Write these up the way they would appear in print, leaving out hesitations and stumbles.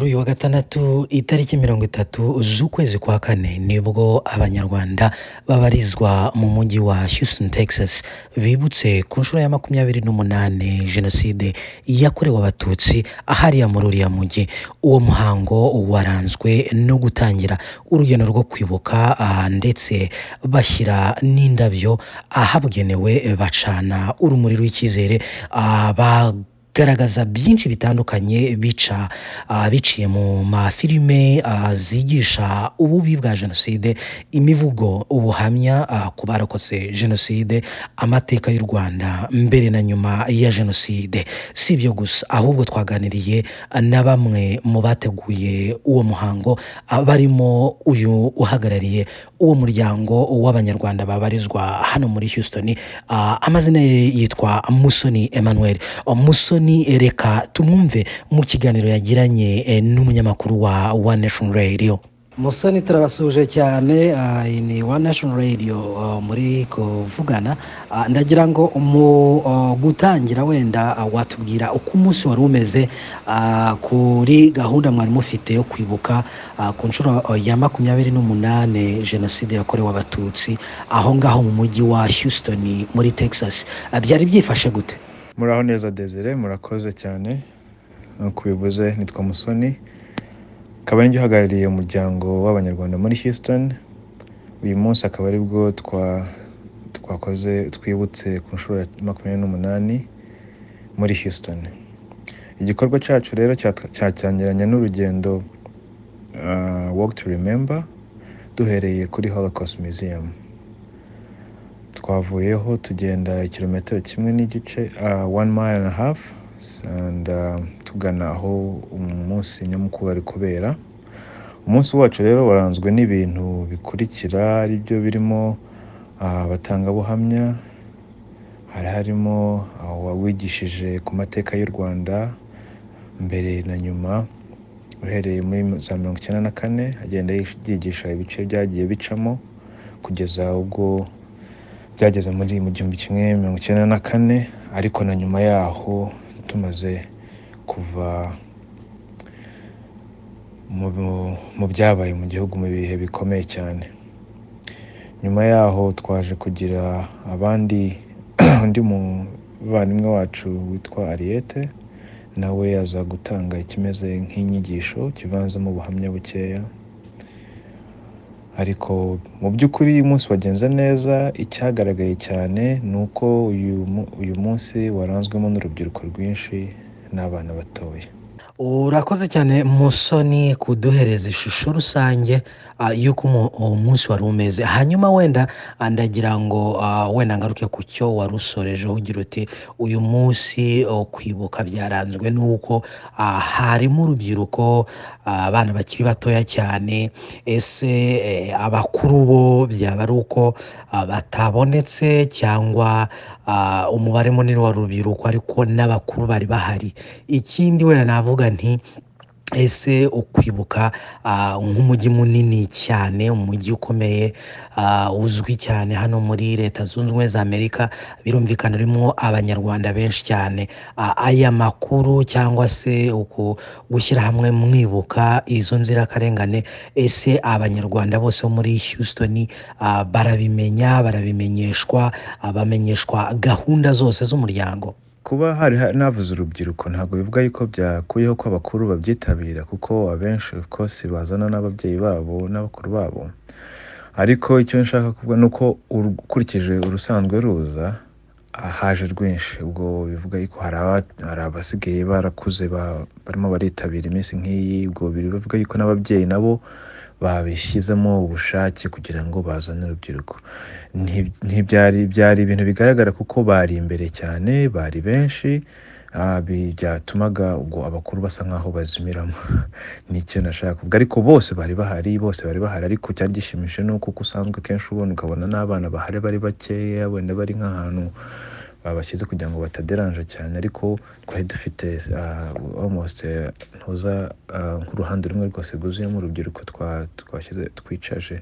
Kuri uyu wa gatandatu itariki 30 z'ukwezi kwa kane nibwo Abanyarwanda babarizwa mu mujyi wa Houston, Texas bibutse ku nshuro ya 28 Jenoside yakorewe Abatutsi hariya muri uriya mujyi. Uwo muhango waranzwe no gutangira urugendo rwo kwibuka, ndetse bashyira n'indabyo ahabugenewe, bacana urumuri rw'icyizere, bagaragaza byinshi bitandukanye bica biciye mu mafilime zigisha ububi bwa jenoside, imivugo, ubuhamya ku barokotse jenoside, amateka y'u Rwanda mbere na nyuma ya jenoside. Si ibyo gusa, ahubwo twaganiriye na bamwe mu bateguye uwo muhango, barimo uyu uhagarariye uwo muryango w'Abanyarwanda babarizwa hano muri Houston. Amazina ye yitwa Musoni Emmanuel. Musoni, reka tumwumve mu kiganiro yagiranye n'umunyamakuru wa One Nation Radio. Musoni, turabasuhuje cyane. Iyi ni One Nation Radio muri kuvugana. Ndagira ngo mu gutangira wenda watubwira uko umunsi wari umeze kuri gahunda mwari mufite yo kwibuka ku nshuro ya 28 Jenoside yakorewe Abatutsi aho ngaho mu mujyi wa Houston muri Texas. Byari byifashe gute? Muraho neza Desire, murakoze cyane. Nk'uko ubivuze, nitwa Musoni, akaba ari njye uhagarariye umuryango w'Abanyarwanda muri Houston. Uyu munsi akaba aribwo twakoze twibutse ku nshuro ya 28 muri Houston. Igikorwa cyacu rero cyatangiranye n'urugendo Walk to Remember, duhereye kuri Holocaust Museum. Twavuyeho tugenda ikirometero kimwe n'igice, 1 mile and a half, and tugana aho umunsi nyamukuru wari kubera. Umunsi wacu rero waranzwe n'ibintu bikurikira, aribyo birimo abatangabuhamya, hari harimo uwawigishije ku mateka y'u Rwanda mbere na nyuma, uhereye muri za 94, agenda yigisha ibice byagiye bicamo kugeza ubwo byageze muri mu 1994, ariko na nyuma yaho tumaze kuva mu byabaye mu gihugu mu bihe bikomeye cyane. Nyuma yaho twaje kugira abandi, undi muvandimwe wacu witwa Ariete, nawe aza gutanga ikimeze nk'inyigisho kivanzemo ubuhamya bukeya. Ariko mu by'ukuri umunsi wagenze neza. Icyagaragaye cyane ni uko uyu munsi waranzwemo n'urubyiruko rwinshi n'abana batoya. Urakoze cyane Musoni kuduhereza ishusho rusange y'uko umunsi wari umeze. Hanyuma wenda ndagira ngo wenda ngaruke ku cyo wari usorejeho ugira uti uyu munsi kwibuka byaranzwe n'uko harimo urubyiruko, abana bakiri batoya cyane. Ese abakuru bo byaba ari uko batabonetse, cyangwa umubare munini wa rubyiruko ariko n'abakuru bari bahari? Ikindi wenda navuga nti ese ukwibuka nk'umujyi munini cyane, umujyi ukomeye, uzwi cyane hano muri Leta Zunze Ubumwe za Amerika, birumvikana urimo Abanyarwanda benshi cyane, aya makuru cyangwa se uku gushyira hamwe mwibuka izo nzirakarengane, ese Abanyarwanda bose bo muri Houston barabimenya, barabimenyeshwa, bamenyeshwa gahunda zose z'umuryango? Kuba hari navuze urubyiruko ntabwo bivuga yuko byakuyeho ko abakuru babyitabira, kuko abenshi of course bazana n'ababyeyi babo n'abakuru babo. Ariko icyo nshaka kuvuga ni uko ukurikije urusanzwe ruza, haje rwinshi. Ubwo bivuga yuko hari abasigaye barakuze barimo baritabira iminsi nk'iyi. Ubwo bivuga yuko n'ababyeyi nabo babishyizemo ubushake kugira ngo bazane urubyiruko. Ntibyari byari ibintu bigaragara kuko bari imbere cyane, bari benshi, byatumaga ubwo abakuru basa nkaho bazimiramo. Nicyo nashaka kuvuga. Ariko bose bari bahari, bose bari bahari. Ariko cyari gishimishije ni uko usanzwe kenshi ubona ukabona n'abana bahari bari bakeya, wenda bari nk'ahantu babashyize kugira ngo bataderanje cyane. Ariko twari dufite almost ntuza nk'uruhande rumwe rwose rwuzuyemo urubyiruko twashyize twicaje,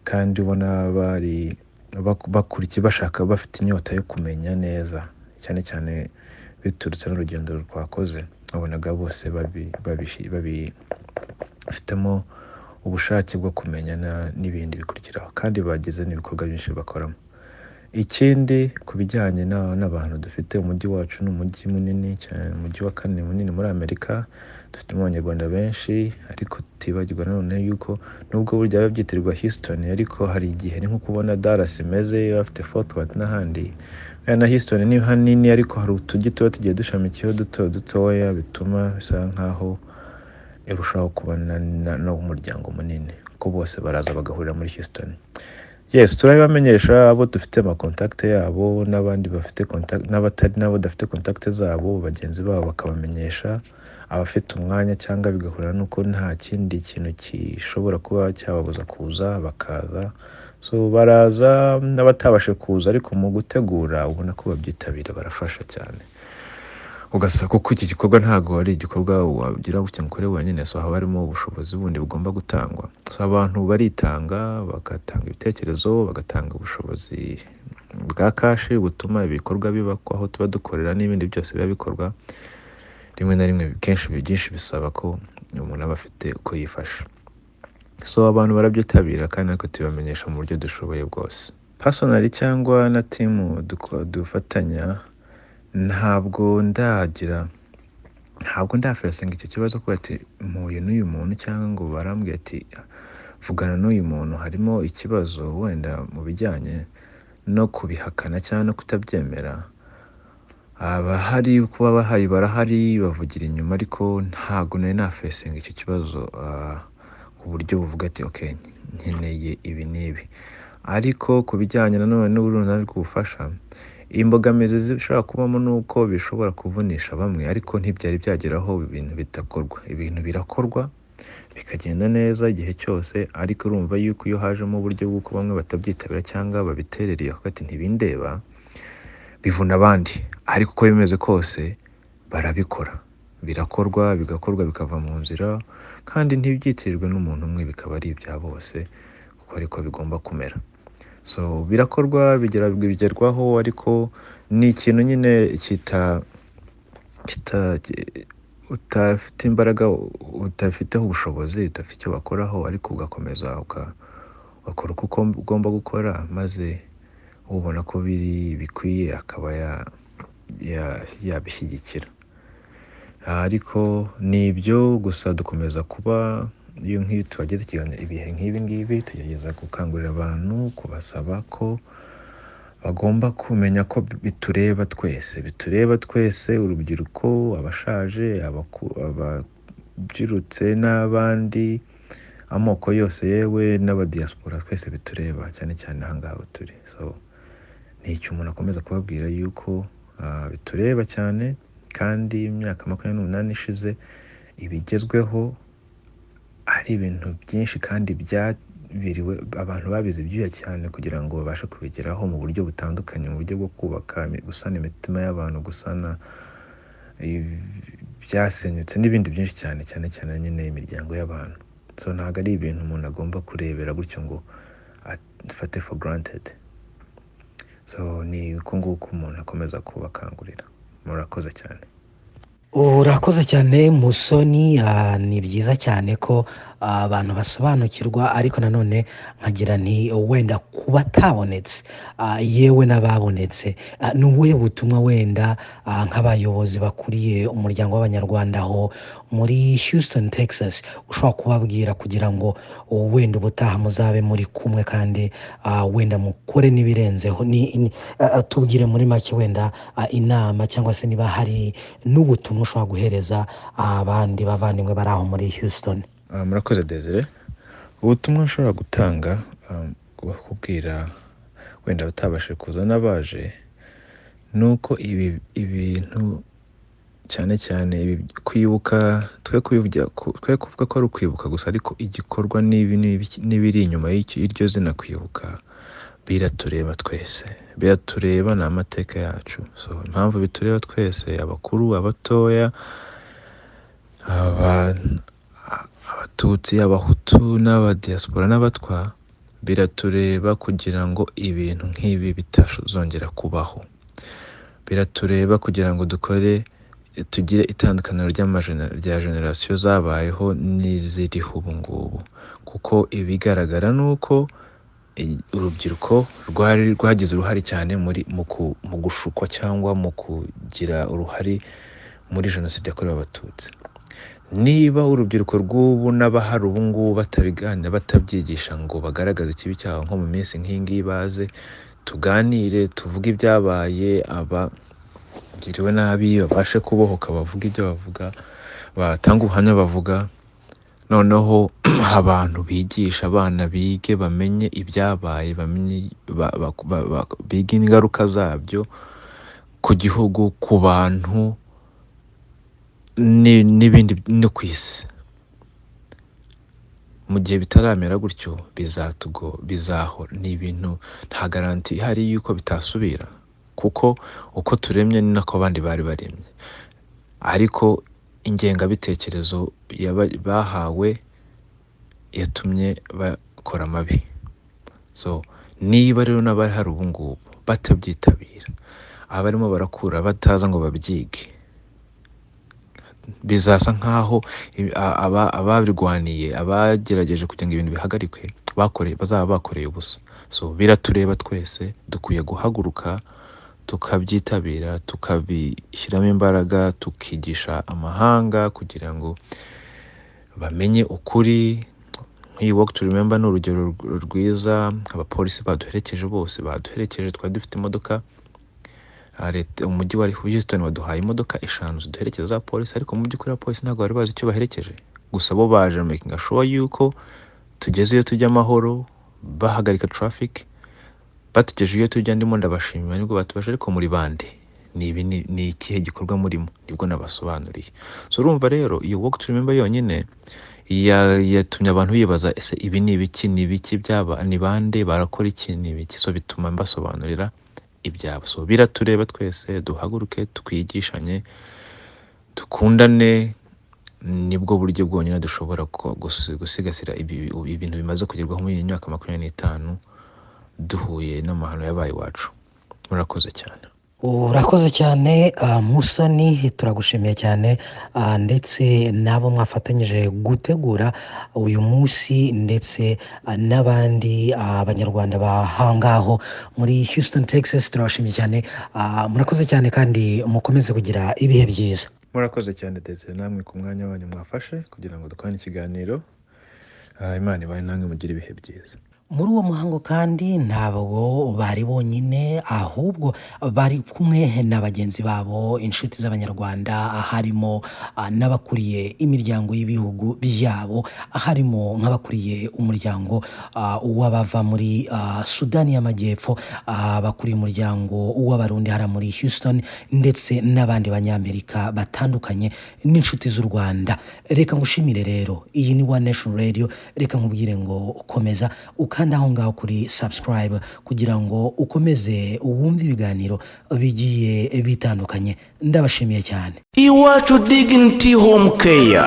kandi ubona bari bakurikiye, bashaka, bafite inyota yo kumenya neza, cyane cyane biturutse n'urugendo twakoze. Wabonaga bose babifitemo ubushake bwo kumenya n'ibindi bikurikiraho, kandi bagize n'ibikorwa byinshi bakoramo. Ikindi ku bijyanye n'abantu dufite, umujyi wacu ni umujyi munini cyane, umujyi wa kane munini muri Amerika, dufitemo Abanyarwanda benshi, ariko tutibagirwa nanone yuko nubwo burya biba byitirirwa Houston, ariko hari igihe ni nko kubona Dallas imeze, bafite Fort Worth n'ahandi, na Houston ni hanini, ariko hari utujyi tuba tugiye dushamikiyeho duto dutoya, bituma bisa nkaho irushaho kuba n'umuryango munini, kuko bose baraza bagahurira muri Houston. Yes, turabibamenyesha abo dufite amakontakite yabo, n'abandi bafite contact, n'abatari nabo badafite contact zabo, bagenzi babo bakabamenyesha, abafite umwanya cyangwa bigahura n'uko nta kindi kintu gishobora kuba cyababuza kuza bakaza. So baraza n'abatabashe kuza, ariko mu gutegura ubona ko babyitabira, barafasha cyane. Ugasanga kuko iki gikorwa ntabwo ari igikorwa wagira ngo ukore wenyine, so haba harimo ubushobozi bundi bugomba gutangwa. So abantu baritanga, bagatanga ibitekerezo, bagatanga ubushobozi bwa cash butuma ibikorwa biba aho tuba dukorera n'ibindi byose biba bikorwa. Rimwe na rimwe kenshi byinshi bisaba ko umuntu aba afite uko yifashe. So abantu barabyitabira, kandi natwe tubibamenyesha mu buryo dushoboye bwose. Personally cyangwa na team dufatanya, ntabwo ndafacinga icyo kibazo ko ati mpuye n'uyu muntu, cyangwa ngo barambwiye ati vugana n'uyu muntu harimo ikibazo wenda mu bijyanye no kubihakana cyangwa no kutabyemera. Abahari kuba bahari barahari, bavugira inyuma, ariko ntabwo nari nafacinga icyo kibazo ku buryo buvuga ati okay, nkeneye ibi n'ibi. Ariko ku bijyanye nanone n'urunani rw'ubufasha, imbogamizi zishobora kubamo ni uko bishobora kuvunisha bamwe, ariko ntibyari byageraho ibintu bidakorwa. Ibintu birakorwa bikagenda neza igihe cyose, ariko urumva yuko iyo hajemo uburyo bw'uko bamwe batabyitabira cyangwa babiterereye bakavuga ati ntibindeba, bivuna abandi. Ariko uko bimeze kose barabikora, birakorwa, bigakorwa bikava mu nzira, kandi ntibyitirirwe n'umuntu umwe, bikaba ari ibya bose, kuko ariko bigomba kumera. So birakorwa, bigerwaho, ariko ni ikintu nyine kita utafite imbaraga, utafiteho ubushobozi, udafite icyo bakoraho, ariko ugakomeza ugakora uko ugomba gukora, maze ubona ko bikwiye akaba yabishyigikira. Ariko ni ibyo gusa, dukomeza kuba iyo nk'iyo tuhageze ikiganiro, ibihe nk'ibi ngibi, tugerageza gukangurira abantu, kubasaba ko bagomba kumenya ko bitureba twese, bitureba twese, urubyiruko, abashaje, ababyirutse n'abandi, amoko yose, yewe n'abadiaspora, twese bitureba, cyane cyane aha ngaha turi. So ni icyo umuntu akomeza kubabwira yuko bitureba cyane, kandi imyaka 28 ishize ibigezweho ari ibintu byinshi, kandi byabiriwe, abantu babize ibyuya cyane kugira ngo babashe kubigeraho mu buryo butandukanye, mu buryo bwo kubaka, gusana imitima y'abantu, gusana ibyasenyutse n'ibindi byinshi cyane, cyane cyane nyine imiryango y'abantu. So ntabwo ari ibintu umuntu agomba kurebera gutyo ngo afate for granted. So ni uko nguko umuntu akomeza kubakangurira. Murakoze cyane. Urakoze cyane Musoni, ni byiza cyane ko abantu basobanukirwa, ariko nanone nkagira nti wenda kuba atabonetse, yewe n'ababonetse, ni ubuhe butumwa wenda nk'abayobozi bakuriye umuryango w'Abanyarwanda aho muri Houston, Texas, ushobora kubabwira kugira ngo wenda ubutaha muzabe muri kumwe, kandi wenda mukore n'ibirenzeho? Tubwire muri make wenda inama, cyangwa se niba hari n'ubutumwa ushobora guhereza abandi bavandimwe bari aho muri Houston. Murakoze Desire. Ubutumwa nshobora gutanga, kubwira wenda abatabashije kuza n'abaje, ni uko ibintu cyane cyane ibi kwibuka, twe kuvuga ko ari ukwibuka gusa, ariko igikorwa n'ibiri inyuma y'iryo zina kwibuka biratureba twese, biratureba, ni amateka yacu. So impamvu bitureba twese, abakuru, abatoya, Abatutsi, Abahutu n'abadiaspora n'Abatwa, biratureba kugira ngo ibintu nk'ibi bitazongera kubaho. Biratureba kugira ngo dukore Tugire itandukaniro rya generasiyo zabayeho n'iziriho ubu ngubu, kuko ibigaragara ni uko urubyiruko rwari rwagize uruhare cyane muri mu gushukwa cyangwa mu kugira uruhare muri Jenoside yakorewe Abatutsi. Niba urubyiruko rw'ubu n'abahari ubu ngubu batabiganira, batabyigisha ngo bagaragaze ikibi cyabo, nko mu minsi nk'iyi ngiyi baze tuganire, tuvuge ibyabaye, abagiriwe nabi babashe kubohoka, bavuge ibyo bavuga, batanga ubuhamya bavuga, noneho abantu bigisha abana bige, bamenye ibyabaye, bamenye bige ingaruka zabyo ku gihugu, ku bantu n'ibindi no ku isi. Mu gihe bitaramera gutyo bizahora ni ibintu nta garanti ihari yuko bitasubira, kuko uko turemye ni nako abandi bari baremye, ariko ingengabitekerezo bahawe yatumye bakora amabi. So niba rero n'abari ubu ngubu batabyitabira, abarimo barakura bataza ngo babyige, bizasa nkaho ababirwaniye, abagerageje kugira ngo ibintu bihagarikwe, bazaba bakoreye ubusa. So biratureba twese, dukwiye guhaguruka tukabyitabira, tukabishyiramo imbaraga, tukigisha amahanga kugira ngo bamenye ukuri. Nk'iyi Walk to Remember ni urugero rwiza. Abapolisi baduherekeje bose baduherekeje, twari dufite imodoka, leta, umujyi wa Houston waduhaye imodoka 5 ziduherekeza za polisi, ariko mu by'ukuri abapolisi ntabwo bari bazi icyo baherekeje, gusa bo baje making sure yuko tugeze iyo tujya amahoro, bahagarika traffic, batugejeje iyo tujya. Ndimo ndabashimira, nibwo batubajije: "Ariko muri bande? Ni ibi ni ikihe gikorwa murimo?" Nibwo nabasobanuriye. So urumva rero iyo Walk to Remember yonyine yatumye abantu bibaza: ese ibi ni ibiki? Ni ibiki byaba? Ni bande? Barakora iki? Ni ibiki? So bituma mbasobanurira ibyabo. So biratureba twese, duhaguruke, twigishanye, dukundane, nibwo buryo bwonyine dushobora gusigasira ibintu bimaze kugerwaho muri iyi myaka 25 duhuye n'amahano yabaye iwacu. Murakoze cyane. Urakoze cyane, Musoni, turagushimiye cyane, ndetse n'abo mwafatanyije gutegura uyu munsi, ndetse n'abandi Banyarwanda bahangaho muri Houston, Texas, turabashimiye cyane. Murakoze cyane kandi mukomeze kugira ibihe byiza. Murakoze cyane Desire, namwe ku mwanya wanyu mwafashe kugira ngo dukorane ikiganiro. Imana ibahe namwe, mugire ibihe byiza. Muri uwo muhango kandi ntabwo bari bonyine, ahubwo bari kumwe na bagenzi babo, inshuti z'Abanyarwanda, harimo n'abakuriye imiryango y'ibihugu byabo, harimo nk'abakuriye umuryango w'abava muri Sudani y'Amajyepfo, abakuriye umuryango w'Abarundi hariya muri Houston, ndetse n'abandi Banyamerika batandukanye n'inshuti z'u Rwanda. Reka ngushimire rero, iyi ni One Nation Radio, reka nkubwire ngo komeza ukanda aho ngaho kuri subscribe kugira ngo ukomeze wumve ibiganiro bigiye bitandukanye. Ndabashimiye cyane. Iwacu Dignity Home Care,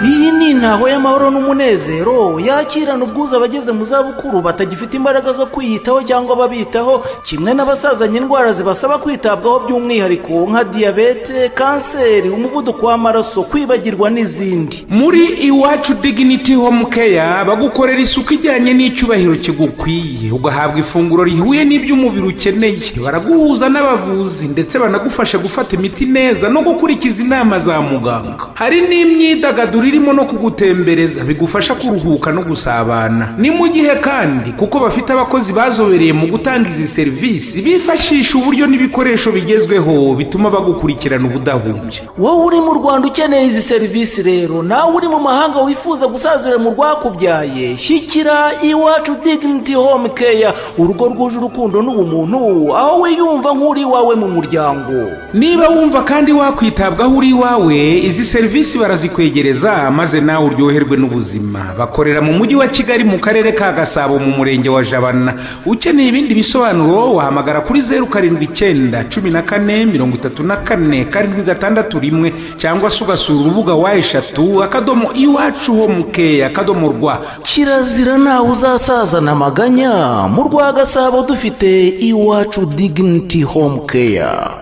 iyi ni intaho y'amahoro n'umunezero, yakirana ubwuzu abageze mu zabukuru batagifite imbaraga zo kwiyitaho cyangwa ababitaho, kimwe n'abasazanye indwara zibasaba kwitabwaho by'umwihariko nka diyabete, kanseri, umuvuduko w'amaraso, kwibagirwa n'izindi. Muri Iwacu Dignity Home Care bagukorera isuku ijyanye n'icyubahiro kigukwiye, ugahabwa ifunguro rihuye n'ibyo umubiri ukeneye, baraguhuza n'abavuzi, ndetse banagufasha gufata imiti neza no gukurikiza inama za muganga. Hari n'imyidagaduro irimo no kugutembereza, bigufasha kuruhuka no gusabana. Ni mu gihe kandi kuko bafite abakozi bazobereye mu gutanga izi serivisi, bifashisha uburyo n'ibikoresho bigezweho bituma bagukurikirana ubudahumbya. Wowe uri mu Rwanda ukeneye izi serivisi rero, nawe uri mu mahanga wifuza gusazira mu rwakubyaye, shyikira Iwacu Dignity Home Care, urugo rwuje urukundo n'ubumuntu, aho wiyumva nk'uri iwawe mu muryango. Niba wumva kandi wakwitabwaho uri iwawe, izi serivisi barazikwegereza maze nawe uryoherwe n'ubuzima. Bakorera mu Mujyi wa Kigali, mu Karere ka Gasabo, mu Murenge wa Jabana. Ukeneye ibindi bisobanuro wahamagara kuri 0791434761, cyangwa se ugasura urubuga www.iwacuhomecare.rw. Kirazira, ntawe uzasazana amaganya mu rwa Gasabo, dufite Iwacu Dignity Home Care.